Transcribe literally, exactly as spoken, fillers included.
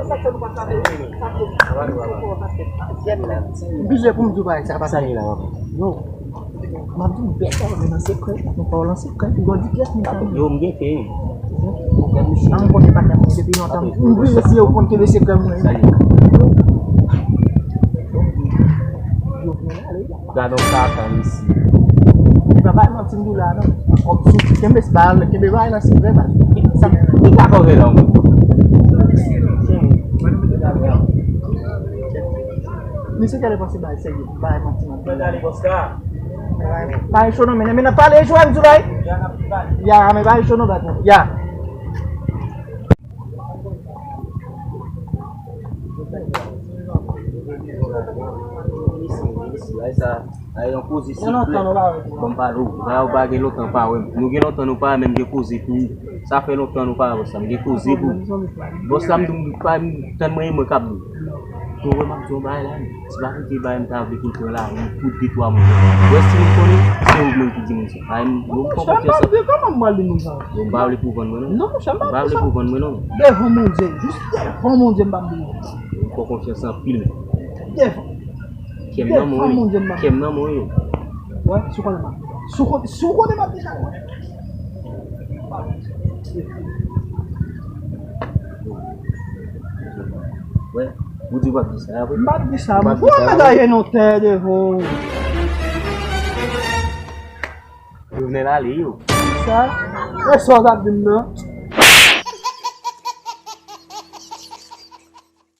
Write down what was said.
M bliye pou m di w bagay sa, papa. Sa ye la, papa. Yo, m ap di w bèl sa, men nan sekrè, m ap fè w nan sekrè. Pi gwo di pyès, m ap di w. Yo, m gen ke. An, m konnen pa kè mwen depi lontan. M bliye si yo konn kenbe sekrè mwen. Sa ye. Yo, mwen ale. Gad on satan isi. Li pa bay manti m di w la non. Kòm sou kenbe bal, kenbe bay nan sekrè bal. Sa ki ka kòve la mwen. Misye te ale panse bay sèye, bay manti m ap di w la. Bay cho non, men men nan pale cho an di w la. Ya, men bay cho non, bay. Ya. Ay, sa, ay, yon koze sekrè. Bon, m pale w. Sa, ou pa gen lontan pa wè m. Nou gen lontan nou pa menm gen koze pou ou. Sa fè lontan nou pa wè sa. M gen koze pou ou. Bòs la, m di m pa tann mwen, e mwen k ap di. Ou wè m ap di yon bagay la, si pa koute bagay m ta vle pou l pran la, pou de twa moun. Ou wè si moun konnen, se ou menm ki di moun sa. Ay, m, m fè konfyans an. Kòman m pral di moun sa? Bon, m pa vle pou vann mwen non. Non, monchè, m pa vle pou vann mwen non. Devan Bondye, jis devan Bondye, m pa vle. M fè konfyans anpil. Devan. Kè m nan men w. Kè m nan men w. Wè, si w konnen m ap deja. Si w konnen, si w konnen m ap deja, wè. Wè, ou di w p ap di sa, wè. M p ap di sa, mwen. Ou pa gaye non tè devan. Jovenel ale, yo. Sa? E sa w t ap di m nan?